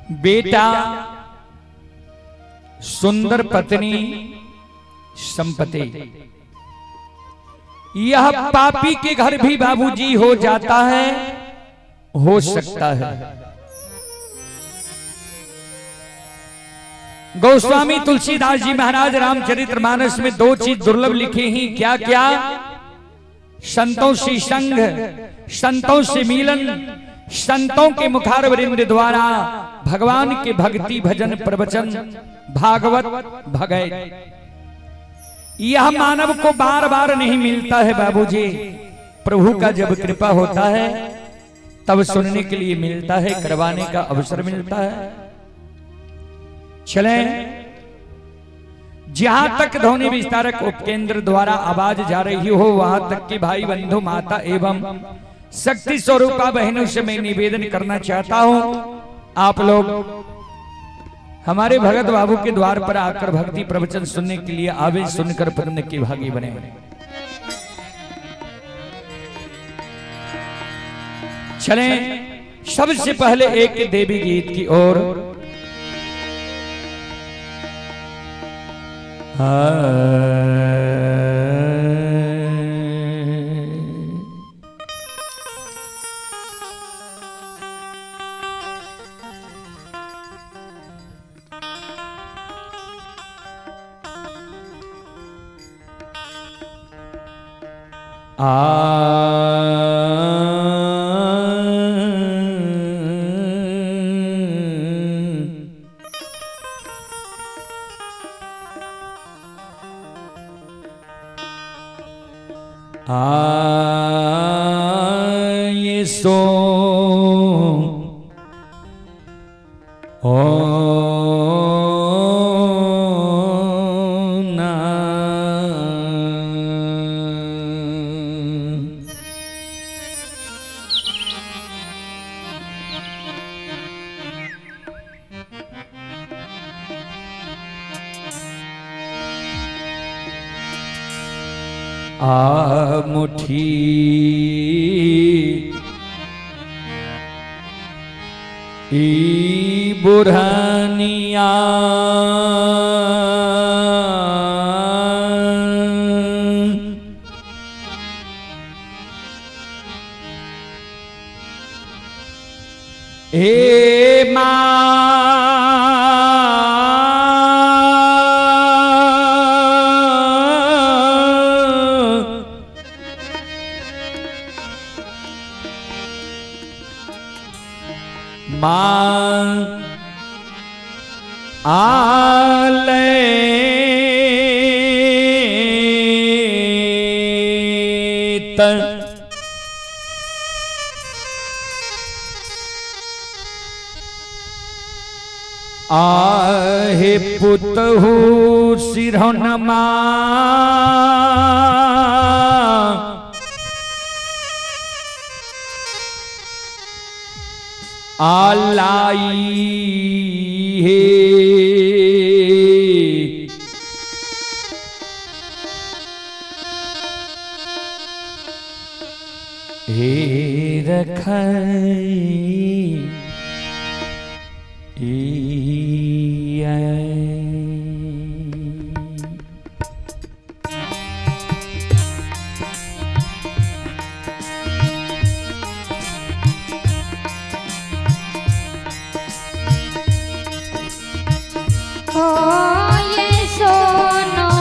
बेटा, सुंदर पत्नी, संपत्ति, यह पापी के घर भी बाबूजी हो जाता है, हो सकता है। गोस्वामी तुलसीदास जी महाराज रामचरित्र मानस में दो चीज दुर्लभ लिखे हैं। क्या क्या? संतों से संग, संतों से मिलन, संतों के मुखारवृंद द्वारा भगवान के भक्ति भजन प्रवचन भागवत भगैत। यह मानव को बार बार नहीं मिलता है बाबूजी। प्रभु का जब कृपा होता है तब सुनने के लिए मिलता है, करवाने का अवसर मिलता है। चलें, जहां तक ध्वनि विस्तारक उपकेंद्र द्वारा आवाज जा रही हो वहां तक कि भाई बंधु माता एवं शक्ति स्वरूपा बहनों से मैं निवेदन करना चाहता हूं, आप लोग हमारे भगत बाबू के द्वार पर आकर भक्ति प्रवचन सुनने के लिए आवे, सुनकर पुण्य के भागी बने। चलें, सबसे पहले एक देवी गीत की ओर। आ ये सो ओ ना आ मुठी ई बुरहानिया हे मां मां आले त आहे पुतहु सिरहनमा आलाई हे हे रखई हो ये सोनो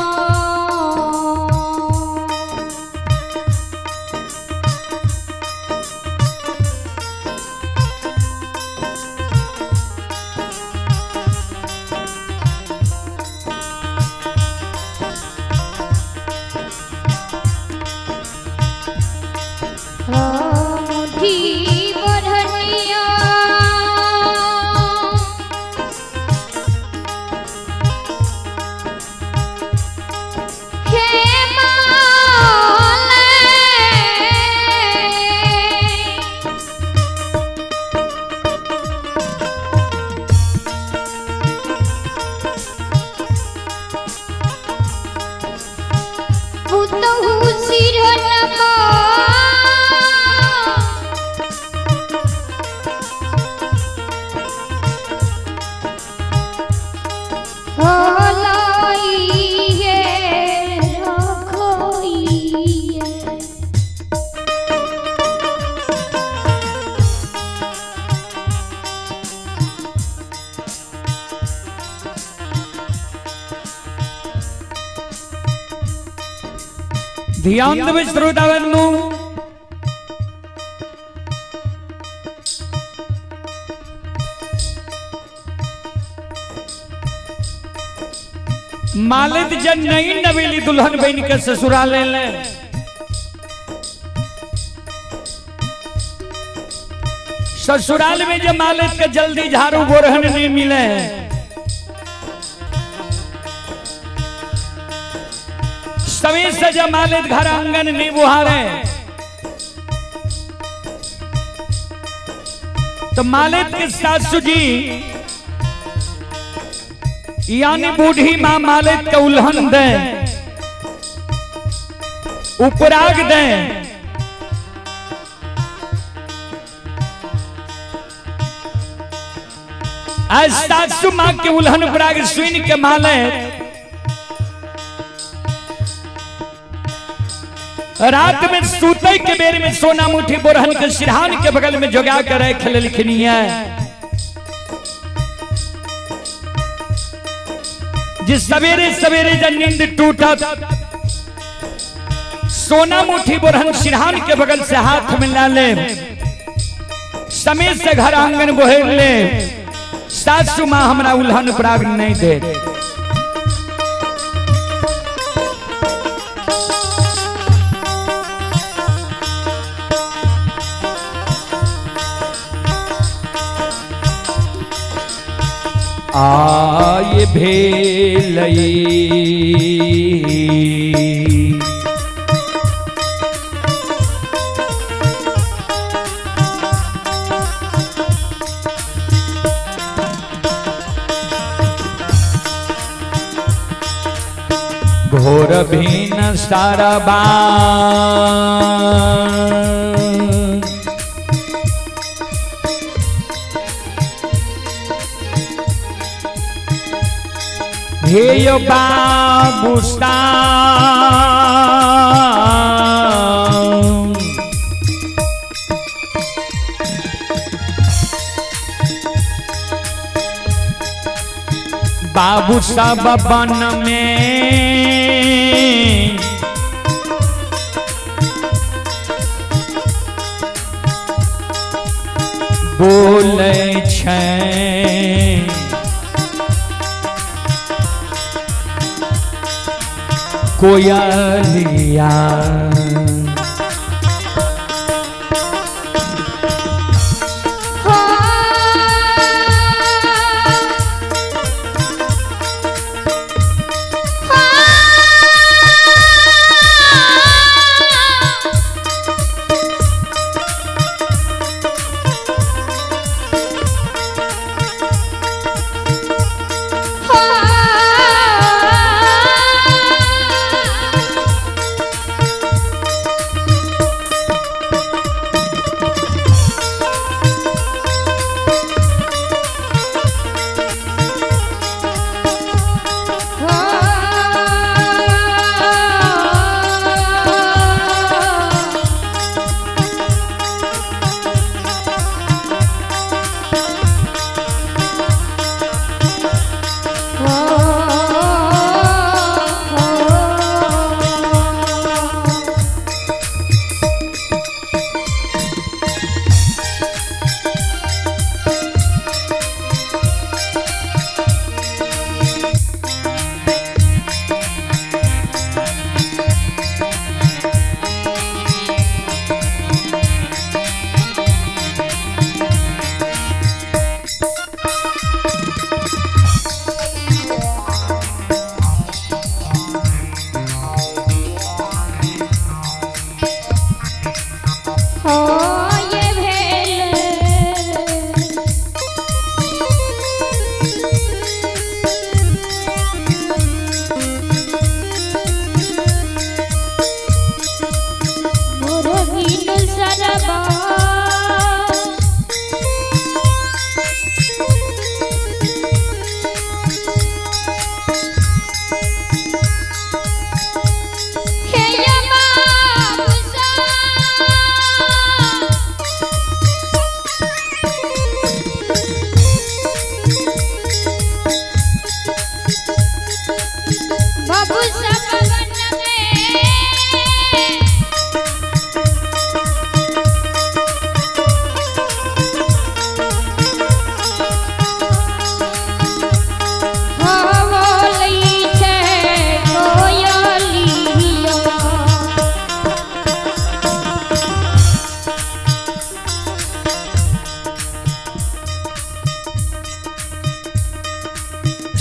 ध्यान देबै श्रोता बंधु। मालित जन नई नवेली दुल्हन बन के ससुराल ले, ससुराल में जब मालित के जल्दी झाड़ू बोरहन नहीं मिले, समय से जब मालित घर आंगन नहीं बुहारे, तो मालित के सासू जी यानी बूढ़ी मां मालित के उल्हन दे, उपराग दे, आज सासू मां के उल्हन उपराग सुन के मालित रात में सूते के बेर में सोना मुठी बोरहन के सिरहान के बगल में जोगा के रख लेलखिन है। जिस सवेरे सवेरे जब नींद टूटत सोना मुठी बोरहन सिरहान के बगल से हाथ में ला ले, समय से घर आंगन बोहेर ले, सासू मां हमरा उल्हन प्राग नहीं दे। आय भेलई घोर भीन सरबा हे बाबू बाबू सब बन में बोलै छै, कोयलिया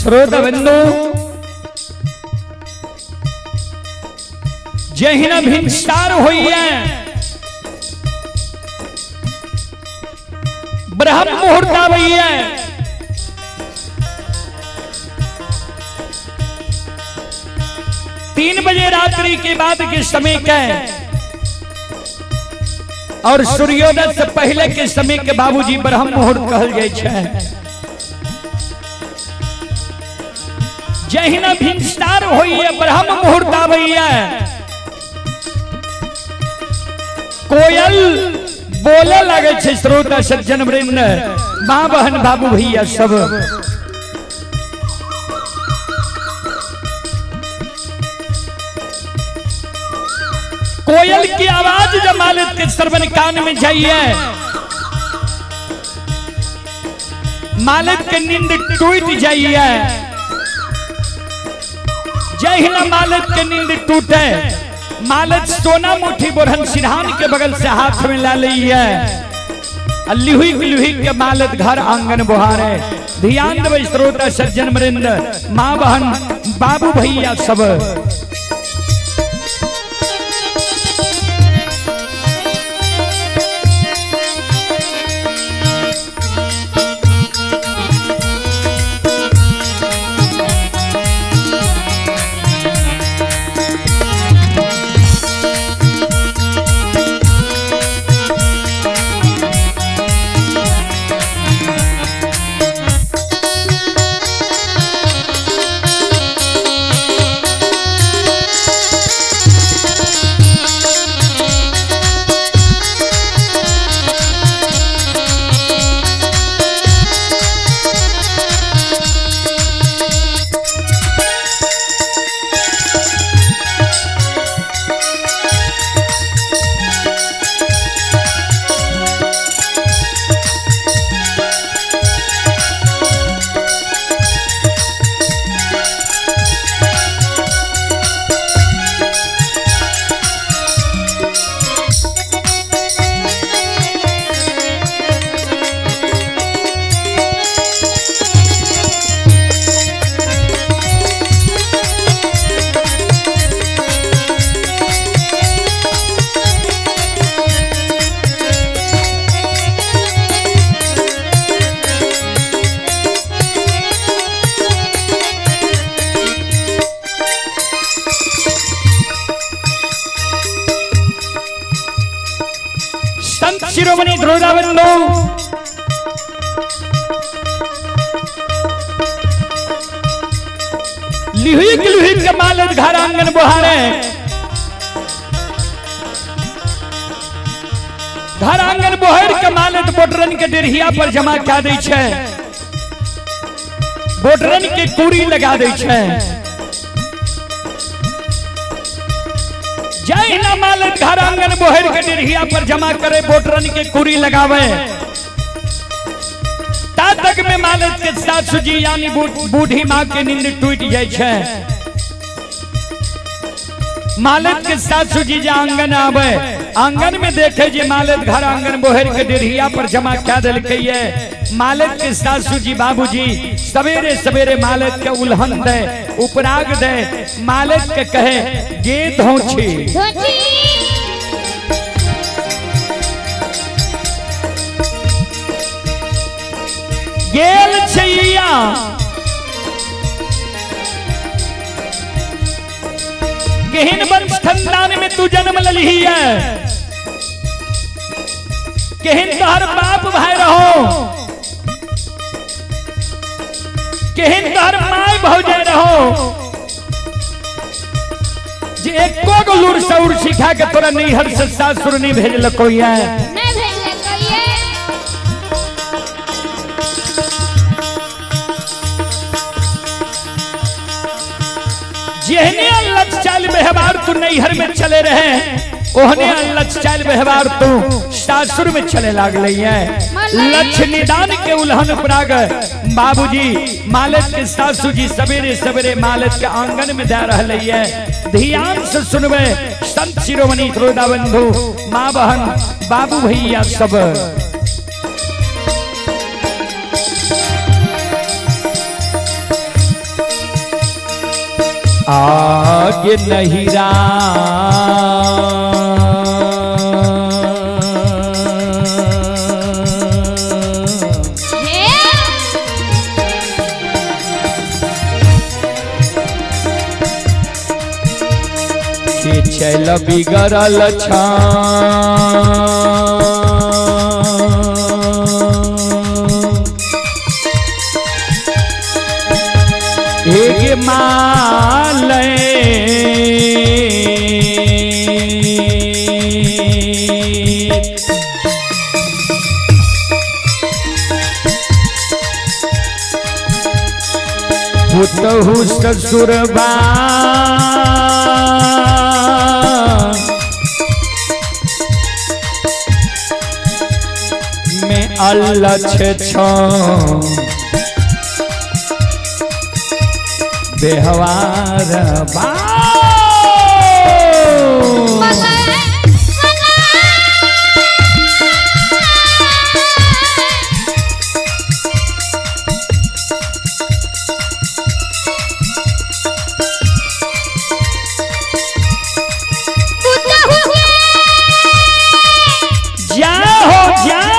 श्रोता बंधु, जहिना भिनसार होइए, ब्रह्म मुहूर्त आबैए, 3 बजे रात्रि के बाद के समय के और सूर्योदय से पहले के समय के बाबूजी ब्रह्म मुहूर्त कहल जाइ छै। जहिना भिनसार होइए, ब्रह्म मुहूर्त आबैए, कोयल बोले लगे छै। श्रोता सज्जन वृंद, माँ बहन बाबू भैया सब, कोयल की आवाज जब मालिक के श्रवण कान में जाइए, मालिक के नींद टूट जाइए। जहिना मालिक के नींद टूटे, मालिक सोना मुट्ठी बोरहन सिरहान के बगल से हाथ में ला ली है, लिहुई लिहुई के मालिक घर आंगन बुहारे। ध्यान देवे श्रोता सज्जन वृंद, माँ बहन बाबू भैया सब। संत शिरोमणि ध्रुवबंधु, लिहुक लिहुक के मालत घर आंगन बुहारे, घर आंगन बोहर के मालत बोटरन के डेरहिया पर जमा क्या दै छै, बोटरन के कुरी लगा दै छै। जहिना मालत घर आंगन बोहर के डेरहिया पर जमा करे, बोटरन के कुरी लगावे, ता तक में मालत के सासू जी यानी बूढ़ी माँ के नींद टूट जाय छै। मालत के सासू जी जे आंगन आवे, आंगन में देखे जे मालत घर आंगन बोहर के डेरहिया पर जमा क्या देलकै ये। मालत के सासू जी बाबूजी सवेरे सवेरे मालत के उल्हन दे, उपराग दे, मालत के कहे गे धोछी, धोती। गेल छैया, केहन वंश खानदान में तू जन्म ललही है, केहन तोहर बाप भाई रहो, केहन तोहर माय भौजाई रहो, जे एको गो लूर सौर सिखा के तोरा नैहर से सासुर नहीं भेजलको है। नहीं भेजलको ये। जेहने अल्लच चाल व्यवहार तू नैहर में चले रहे, ओहने अल्लच चाल व्यवहार तू सासुर में चले लागले है। लक्ष्य निदान के उल्हन पराग बाबूजी मालत के सासू जी सवेरे सवेरे मालत के आंगन में दे रहले है। ध्यान से सुनबे संत शिरोमणि श्रोता बंधु, माँ बहन बाबू भैया सब। आगे नहीं राम। हे के चल बिगड़ल छा एक माल पुतहु ससुरबा में अल्लाह छो बेहवार बा जाओ जाओ।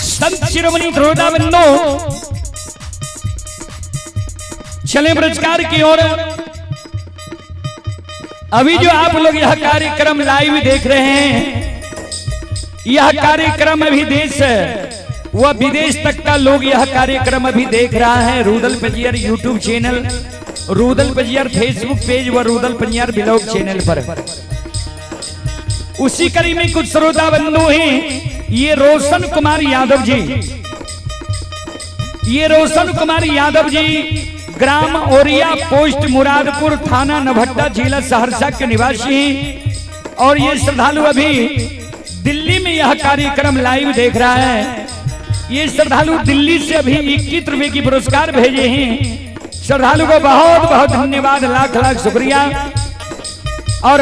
संत शिरोमणि ध्रुवदाबंधु चले पुरस्कार की ओर। अभी जो आप लोग यह कार्यक्रम लाइव देख रहे हैं, यह कार्यक्रम अभी देश व विदेश तक का लोग यह कार्यक्रम अभी देख रहा है। Rudal Panjiyar YouTube channel, Rudal Panjiyar Facebook page व रूदल पंजियर ब्लॉग चैनल पर। उसी कड़ी में कुछ श्रोता बंधु हैं, ये रोशन कुमार यादव जी, ये रोशन कुमार यादव जी ग्राम ओरिया, पोस्ट मुरादपुर, थाना नभट्टा, जिला सहरसा के निवासी हैं और ये श्रद्धालु अभी दिल्ली में यह कार्यक्रम लाइव देख रहा है। ये श्रद्धालु दिल्ली से अभी 21 रुपए की पुरस्कार भेजे हैं। श्रद्धालु को बहुत बहुत धन्यवाद, लाख लाख शुक्रिया। और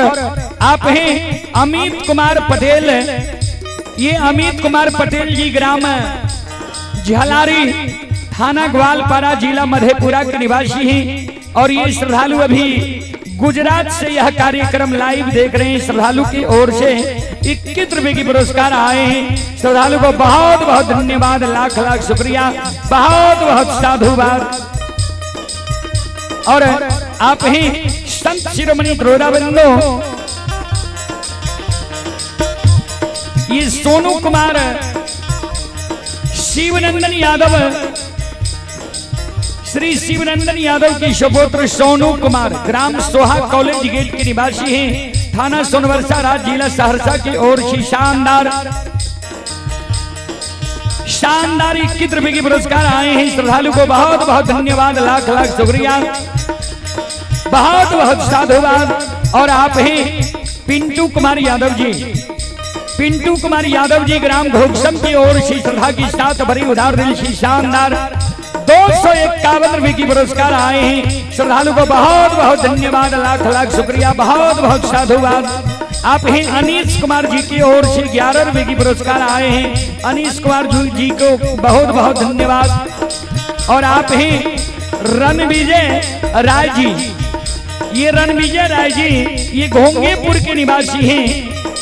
आप हैं अमित कुमार पटेल, ये अमित कुमार पटेल जी ग्राम झलारी, थाना ग्वालपारा, जिला मधेपुरा के निवासी हैं और ये श्रद्धालु अभी गुजरात से यह कार्यक्रम लाइव देख रहे हैं। श्रद्धालु की ओर से 21 रुपए की पुरस्कार आए हैं। श्रद्धालु को बहुत बहुत धन्यवाद, लाख लाख शुक्रिया, बहुत बहुत साधुवाद। और आप ही संत शिरोमणि द्रोणाबंधु ये सोनू कुमार शिवनंदन यादव, श्री शिवनंदन यादव की सुपुत्र सोनू कुमार ग्राम सोहा कॉलेज गेट के निवासी हैं, थाना सोनवर्षा राज, जिला सहरसा की ओर से शानदार शानदार 21 रुपए की पुरस्कार आए हैं। श्रद्धालु को बहुत बहुत धन्यवाद, लाख लाख शुक्रिया, बहुत बहुत साधुवाद। और आप ही पिंटू कुमार यादव जी, पिंटू कुमार यादव जी ग्राम घोगसम की ओर से श्रद्धा की साथ भरी उधार दिल से शानदार 251 रुपए की पुरस्कार आए हैं। श्रद्धालु को बहुत बहुत धन्यवाद, लाख लाख शुक्रिया, बहुत बहुत साधुवाद। आप ही अनीश कुमार जी की ओर से 11 रुपए की पुरस्कार आए हैं। अनीश कुमार जी को बहुत बहुत धन्यवाद। और आप ही रणविजय राय जी, ये रणविजय राय जी ये घोंगेपुर के निवासी हैं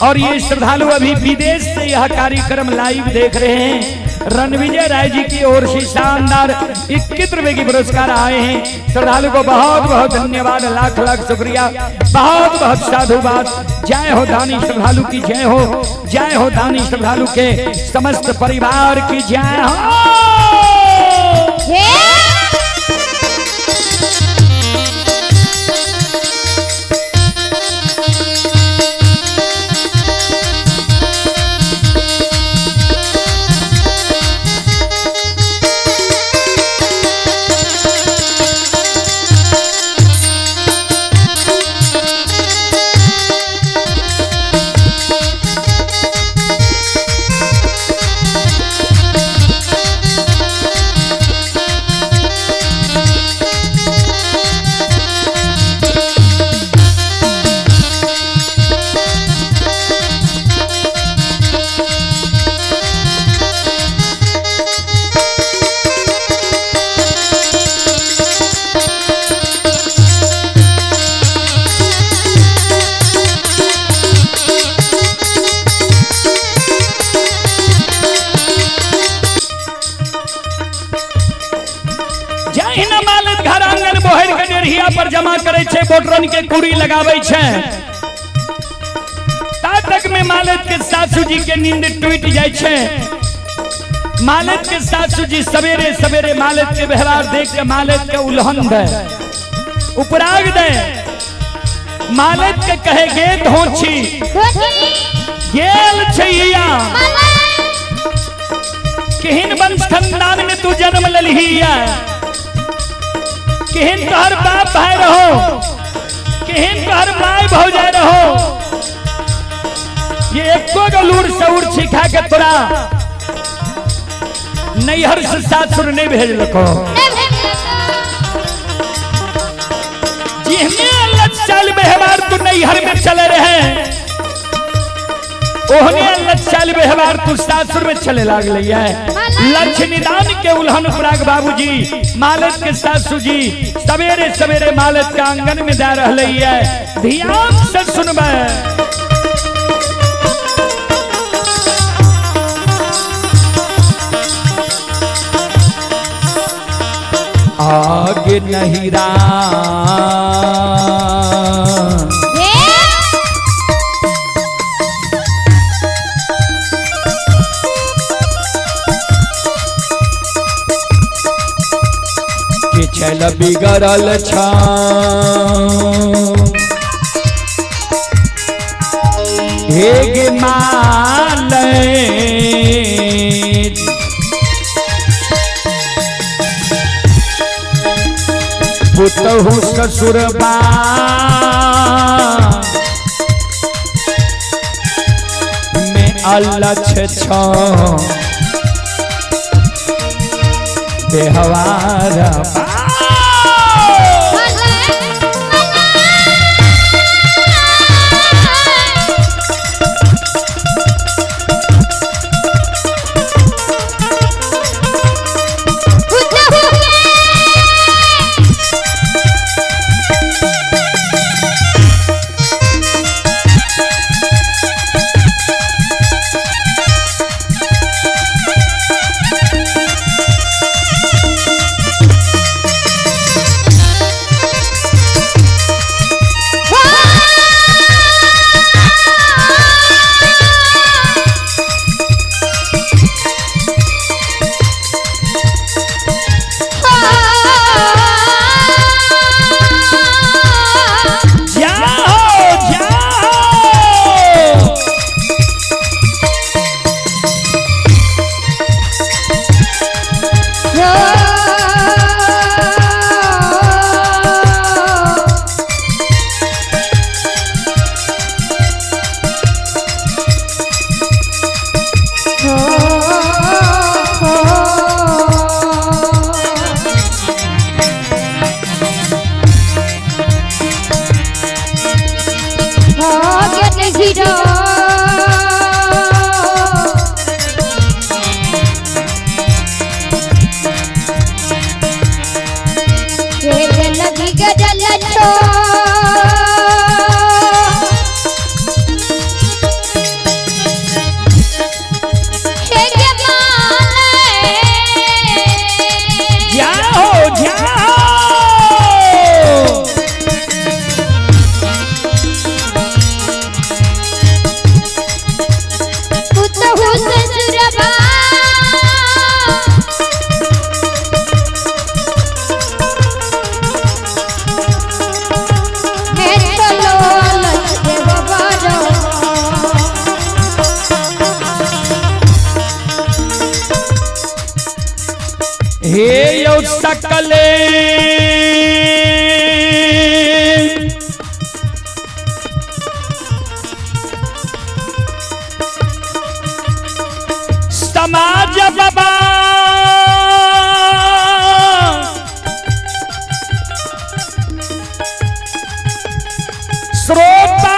और ये श्रद्धालु अभी विदेश से यह कार्यक्रम लाइव देख रहे हैं। रणविजय राय जी की ओर से शानदार 21 रुपए की पुरस्कार आए हैं। श्रद्धालु को बहुत बहुत धन्यवाद, लाख लाख शुक्रिया, बहुत बहुत साधुवाद। जय हो दानी श्रद्धालु की जय हो, जय हो दानी श्रद्धालु के समस्त परिवार की जय हो। जहिना मालिक घर आंगन बोहर के डेढ़िया पर जमा करे छे, बोटरन के कुड़ी लगावे छे, ता तक में मालिक के सासू जी के नींद टूट जाय छे। मालिक के सासू जी सवेरे सवेरे मालिक के व्यवहार देख के मालिक के उल्हन दे, उपराग दे, मालिक के कहे गे धोछी गेल छैया, केहन वंश खानदान में तू जन्म ललहिया, केहन तोहर बाप भाई रहो, केहन तोहर माय भौजाई रहो, ये एको गो लूर सऊर सिखा के तोरा नैहर से सासुर नहीं भेजलको। जिहने अल्लाह चाल व्यवहार तू नैहर में चले रहे, ओहने अल्लाह चाल व्यवहार तू सासुर में चले लागले है। लक्ष्मीदान के उल्हन उपराग बाबूजी मालत के सासू जी सवेरे सवेरे मालत के आंगन में जा रहे है। ध्यान से सुनबे। आगे नहीं राम के चल बिगड़ल छा, हे माल पुतहु ससुर बा में अलछ छो बेहवार हीरो। हे लगी गजल छो हे जमाने। जाओ जाओ। पुतहु ससुरबा हे चलो लगे बारो। हे यो सकले समाज बाबा, श्रोता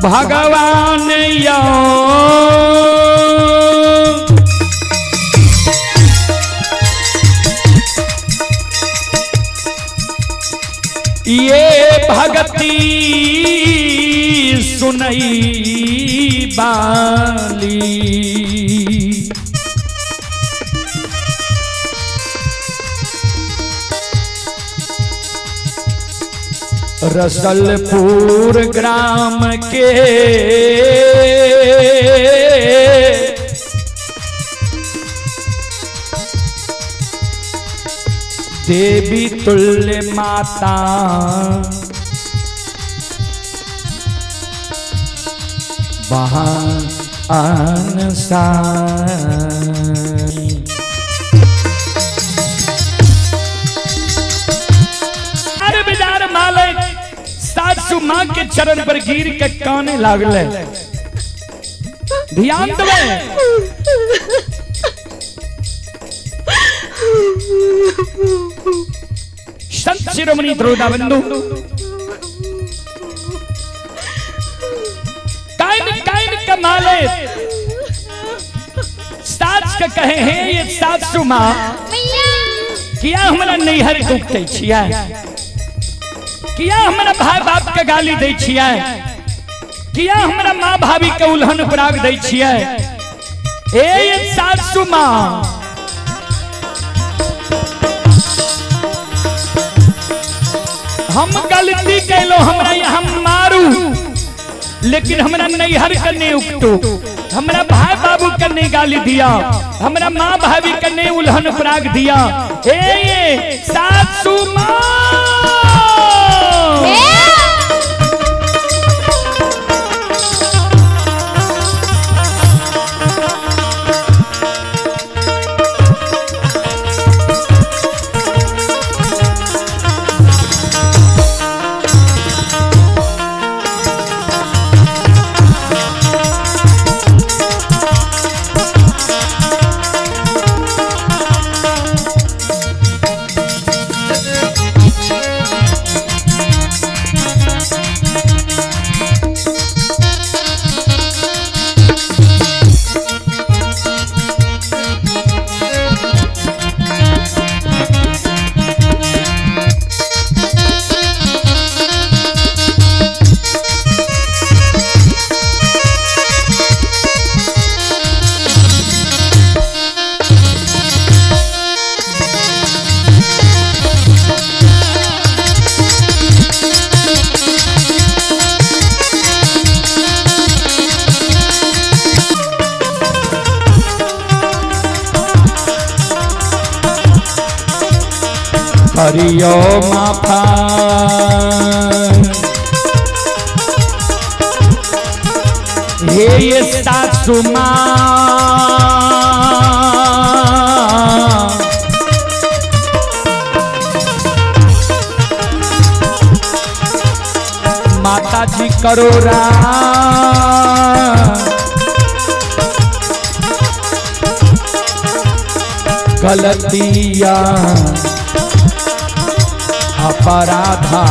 भगवान यो ये भगती सुनई बाली। रसलपुर ग्राम के देवी तुल्य माता वहाँ अरे बिजार मालिक सासू मां के चरण पर गिर के काने लागले। ध्यान देवे, संत शिरोमणि द्रोणा बंधु काइन काइन कमाले सास के कहे हैं ये सासू मां किया हमरा नैहर दुखते छियै, किया हमरा भाई बाप के गाली दै छियै, किया हमरा माँ भाभी के उल्हन पराग दै छियै। ए ये सासू माँ हम गलती कैलो, हमरा यहाँ मारू लेकिन हमरा नैहर के नहीं उकटू, हमरा भाई बाबू के नहीं गाली दिया, हमरा माँ भाभी के नहीं उल्हन पराग दिया। ए ये सासू माँ हरियो माफा हे ये सासू माँ माता जी करो राम गलतिया अपराधा।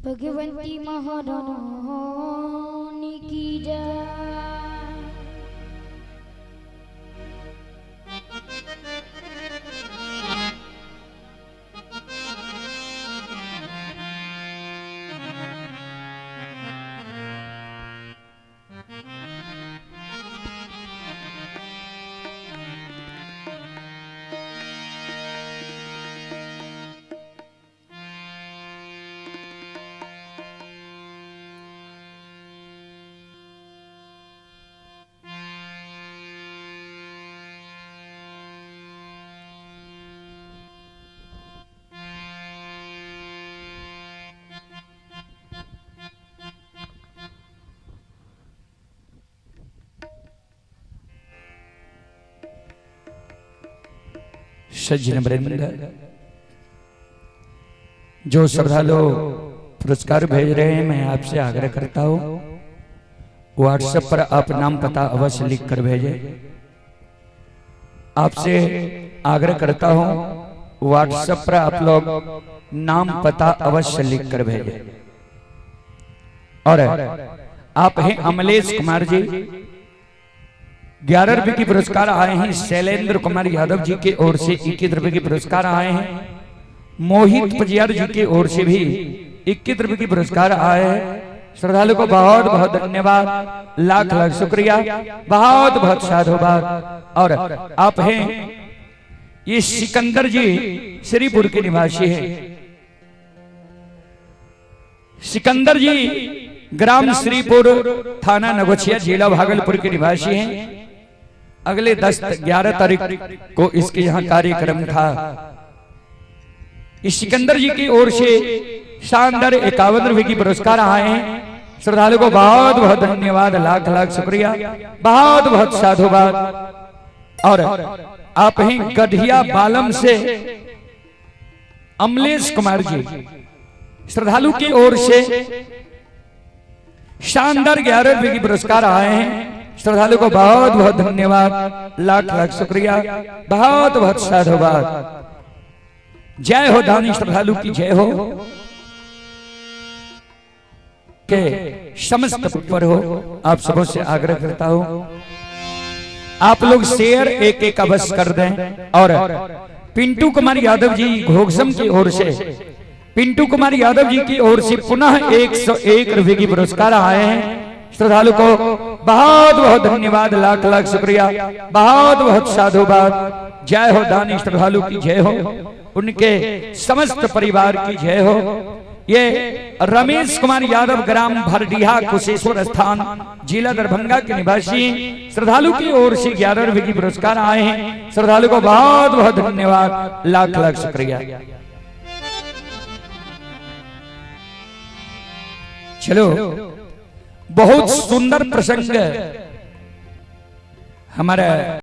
भगवंती महारानी की जय। सज्जन वृंद, जो श्रद्धालु पुरस्कार भेज रहे हैं, मैं आपसे आग्रह करता हूं व्हाट्सएप पर आप नाम पता अवश्य लिख कर भेजें। आपसे आग्रह करता हूं व्हाट्सएप पर आप लोग नाम पता अवश्य लिख कर भेजें। और आप हैं अमलेश कुमार जी, 11 रुपए की पुरस्कार आए हैं। शैलेंद्र कुमार यादव जी के ओर से 21 रुपए के पुरस्कार आए हैं। मोहित पजियार जी के ओर से भी 21 रुपए की पुरस्कार आए हैं। श्रद्धालु को बहुत बहुत धन्यवाद, लाख लाख शुक्रिया, बहुत बहुत साधुवाद। और आप हैं ये सिकंदर जी, श्रीपुर के निवासी हैं। सिकंदर जी ग्राम श्रीपुर, थाना नगोछिया, जिला भागलपुर के निवासी हैं। अगले 10-11 तारीख को इसके यहाँ कार्यक्रम था। इस सिकंदर जी की ओर से शानदार 51 रुपए की पुरस्कार आए हैं। श्रद्धालु को बहुत बहुत धन्यवाद, लाख लाख शुक्रिया, बहुत बहुत साधुवाद। और आप हैं गढ़िया बालम से अमलेश कुमार जी, श्रद्धालु की ओर से शानदार 11 रुपए की पुरस्कार आए हैं। श्रद्धालु को बहुत बहुत धन्यवाद, लाख लाख शुक्रिया, बहुत बहुत साधुवाद। जय हो दानी श्रद्धालु की जय हो, के समस्त पर हो। आप सबों से आग्रह करता हूं, आप लोग शेयर एक एक अवश्य कर दें। और पिंटू कुमार यादव जी घोघसम की ओर से, पिंटू कुमार यादव जी की ओर से पुनः 101 रुपए की पुरस्कार आए हैं। श्रद्धालु को बहुत बहुत धन्यवाद, लाख लाख शुक्रिया, बहुत बहुत साधुवाद। जय हो दानी श्रद्धालु की जय हो, उनके समस्त परिवार की जय हो। ये रमेश कुमार यादव ग्राम भरडीहा कुशेश्वर स्थान जिला दरभंगा के निवासी श्रद्धालु की ओर से 11 रुपए की पुरस्कार आए हैं। श्रद्धालु को बहुत बहुत धन्यवाद, लाख लाख शुक्रिया। चलो, बहुत सुंदर प्रसंग हमारा।